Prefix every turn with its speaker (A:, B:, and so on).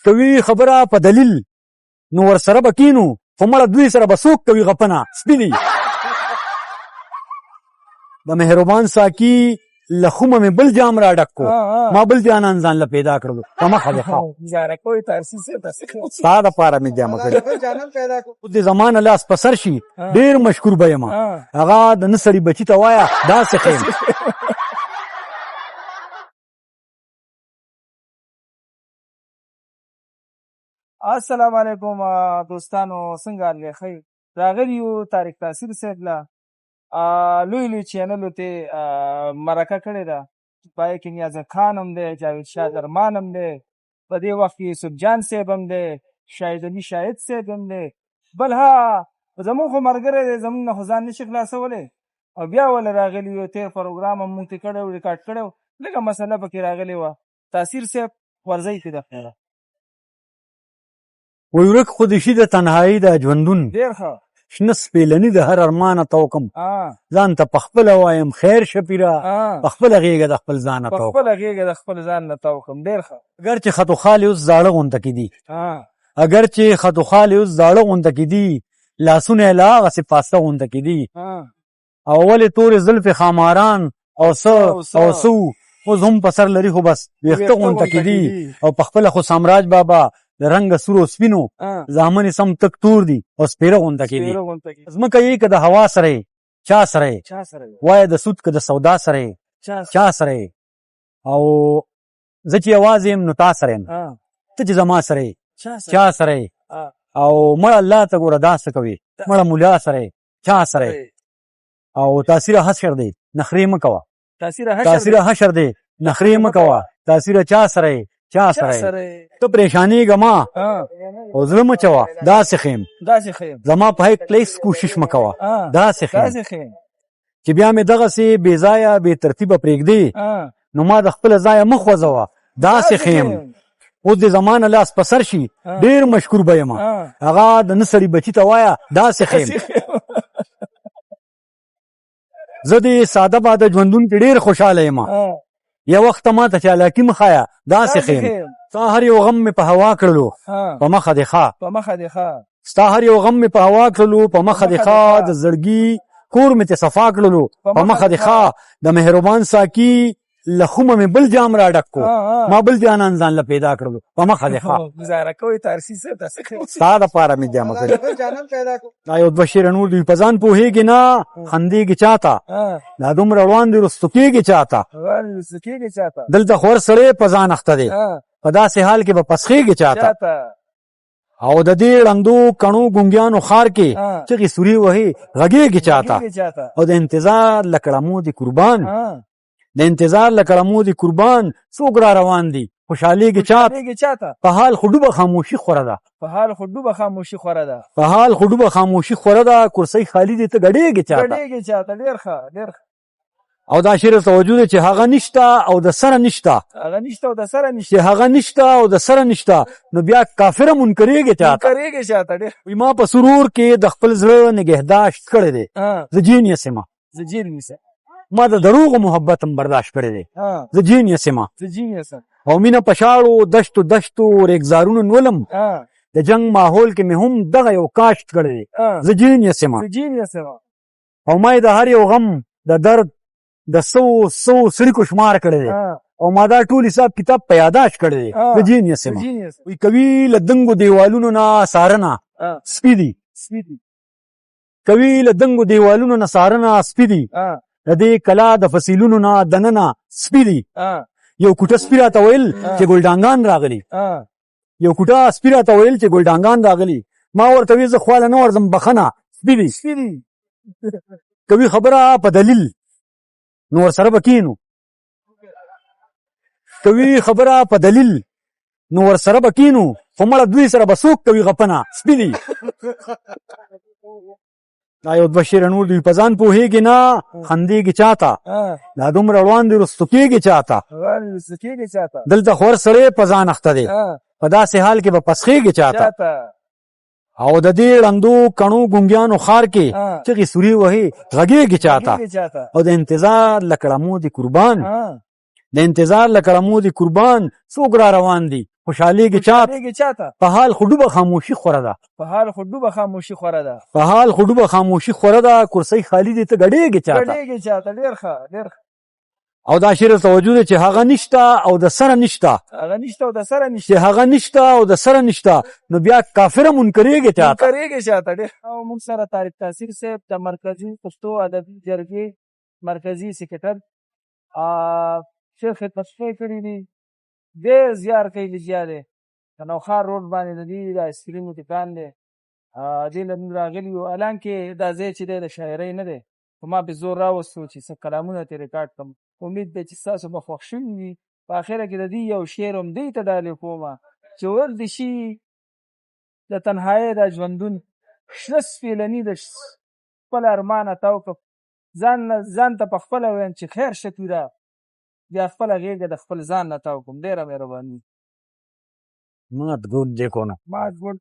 A: کوي خبره په دلیل نو ورسره به کینو، خو مړه دوی سره به څوک کوي غپنه، سپي دي. د مهربان ساقي له خومه مې بل جام را ډک کو، ما بل جانان ځان له پیدا کړلو، په مخه دې ښه.
B: ګزاره کوي تارسي صاحب تاسو.
A: ستا دپاره مې جامه کړې.
C: جانان پیدا کو.
A: اوس دې زما نه لاس په سر شي، ډېر مشکور به یم. هغه د نه سړي بچي ته وایه داسې ښیم.
B: السلام علیکم دوستانو، څنګه حال دی؟ ښه راغلي یو طارق تاثیر صاحب له لوی لوی چینلو ته مرکه کړې ده. پای کې نیاز خان هم دی، جاوید شاه درمان هم دی، په دې وخت کې یوسف جان صاحب هم دی، شاهد علي شاهد صاحب هم دی. بل ها زموږ خو ملګری دی، زموږ نه خو ځان نشي خلاصولی. او بیا ول راغلي یو، تېر پروګرام هم موږ ته کړی و، ریکارډ کړی و، لږه مسله پکې راغلې وه. تاثیر صاحب ورځئ پې د خیره.
A: وایي ورک خو دې شي د تنهایۍ دا ژوندون،
B: ډېر ښه.
A: شنه سپېلني د هر ارمانه توکم، ځان ته پخپله وایم خیر شپیره، پخپله غېږه د خپل ځانه توکم.
B: پخپله غېږه د خپل ځان نه توکم. ډېر ښه.
A: اګر چې خط و خال یې اوس زاړه غونته کې دي، اګر چې خط و خال یې اوس زاړه غونته کې دي، لاسونه یې لا هغسې پاسته غونته کې دي. او ولې تورې زلفې ښاماران او څه او څه وو، اوس هم په سر لري خو بس ویښته غونته کې دي. او پخپله خو سامراج بابا د رنګه سور او سپینو زامن یې سم تک تور دي او سپېره غونته کې دي. ځمکه یې که د هوا سره یې، چا سره یې؟ وایه د سود که د سودا سره یې، چا سره یې؟ او زه چې یوازې یم نو تا سره یم، ته چې زما سره یې، چا سره یې؟ او مړه الله ته ګوره دا څه کوې، مړه مولا سره یې، چا سره یې؟ او تاثیر حشر دی، نخرې مه کوه. تاثیر حشر دی، نخرې مه کوه. تاثیر چا سره یې، چا سره یې؟ ته پرېشانېږه ما او زړه مه چوه، داسې ښیم. زما په هیڅ هیڅ کوشش مه کوه، داسې ښیم. چې بیا مې دغسې بې ځایه بې ترتیبه پرېږدې، نو ما د خپله ځایه مه خوځوه، داسې ښیم. اوس دې زما نه لاس په سر شي، ډېر مشکور به یم. هغه د نه سړي بچي ته وایه داسې ښیم. زه دې ساده باده ژوندون کې ډېر خوشحاله یم. یو وخت ما ته چالاکي مه ښایه، داسې ښیم. ستا هر یو غم مې په هوا کړلو، په مخه دې ښه. ستا هر یو غم مې په هوا کړلو، په مخه دې ښه. د زړګي کور مې ته صفا کړلو، په مخه دې ښه. د مهربان ساقي له خومه مې بل جام را ډک کو، ما بل جانان ځان له پیدا کړلو، په مخه دې ښه.
B: ګزاره کوي تارسي صاحب تاسو.
A: ستا دپاره مې جامه کړې.
C: جانان پیدا کو.
A: دا یو دوه شعره نور دي. په ځان پوهېږې نه، خندېږې چاته، دا دومره وړاندې رستو کېږې چاته، دلته خو هر سړی په ځان اخته دی، په داسې حال کې به پسخېږې چاته. او د دې ړندو کڼو ګونګیانو ښار کې چغې سورې وهي، غږېږې چاته. او د انتظار له کړمو دي قربان، د انتظار له کړمو دي قربان، څوک را روان دي خوشحالېږي چاته. په حال خو ډوبه خاموشي خوره ده،
B: په حال خو ډوبه خاموشي خوره ده،
A: په حال خو ډوبه خاموشي خوره ده، کرسۍ خالي دي ته ګډېږې چاته،
B: ګډېږې چاته. ډېر ښه، ډېر ښه.
A: او دا شعر توجه دی چې هغه نشته او د سره نشته،
B: هغه نشته او د سره نشته،
A: چې هغه نشته او د سره نشته، نو بیا کافر منکرېږي چاته،
B: منکرېږي چاته. ډېر.
A: ما په سرور کې د خپل زړه نګهداشت کړی دی، زه جینیس یم،
B: زه جینیس یم،
A: ما د دروغو محبت هم برداشت کړی دی، زه جینیس یم،
B: زه جینیس یم.
A: او مینه په شاړو دشتو دشتو ریګزارونو نولم، د جنګ ماحول کې مې هم دغه یو کاشت کړی دی، زه جینیس یم،
B: زه جینیس یم.
A: او ما یې د هر یو غم د درد د سو سو څړیکو شمار کړی دی، او ما دا ټول حساب کتاب په یاداشت کړی دی، زه جینیس یم. وایي کوي له دنګو دیوالونو نه څارنه، سپي دي، کوي له دنګو دیوالونو نه څارنه، سپي دي، د دې کلا د فصیلونو نه دننه، سپي دي. یو کوټه سپي راته ویل چې ګلډانګان راغلي، یو کوټه سپي راته ویل چې ګلډانګان راغلي، ما ورته ویل زه خواله نه ورځم بخښنه، سپي دي. کوي خبره په دلیل نو ورسره به کینو، کوي خبره په دلیل نو ورسره به کینو، خو مړه دوی سره به څوک کوي غپنه، سپي دي. دا یو دوه شعره نور دي. په ځان پوهېږې نه، خندېږې چاته، دا دومره وړاندې رستو کېږې چاته، دلته خو هر سړی په ځان اخته دی، په داسې حال کې به پسخېږې چاته. او د دې ړندو کڼو ګونګیانو ښار کې چغې سورې وهي، غږېږي چاته. او د انتظار له کړمو دي قربان، د انتظار له کړمو دي قربان، څوک را روان دي خوشحالېږي چاته؟
B: خوشحالېږي چاته؟
A: په حال خو ډوبه خاموشي خوره ده.
B: په حال خو ډوبه خاموشي خوره ده.
A: په حال خو ډوبه خاموشي خوره ده، کرسۍ خالي دي، ته ګډېږې چاته؟
B: ګډېږي چاته؟ ډېر ښه، ډېر ښه.
A: او دا شعر توجه ده چې هغه نشته او د سره نشته.
B: هغه نشته او د سره نشته.
A: چې هغه نشته او د سره نشته، نو بیا کافره منکرېږي چاته؟
B: منکرېږي چاته؟ ډېر. او موږ سره طارق تاثیر صاحب د مرکزي پښتو ادبي جرګې مرکزي سکرټر شعر خدمتونه یې کړي دي، ډېر زیار کوي، لګیا دی. د نوښار روډ باندې د دې د آیسکریمو دکان دی. دې له موږ راغلي یو، حالانکې دا ځای چې دی د شاعرۍ نه دی، خو ما پې زور راوستو چې څه کلامونه ترې ریکارډ کړم. امید دی چې ستاسو به خوښ شوي وي. په اخره کې د دې یو شعر هم دوی ته ډالۍ کوم چې ور دې شي د تنهایۍ دا ژوندون، شنه سپېلني د خپل ارمانه تاو کړم، ځان ته په خپله وایم چې خیر شه توره، بیا خپله غېږه د خپل ځان نه تاو کړم. ډېره مهرباني.
A: مات ګل دی کو نه.
B: مات ګل.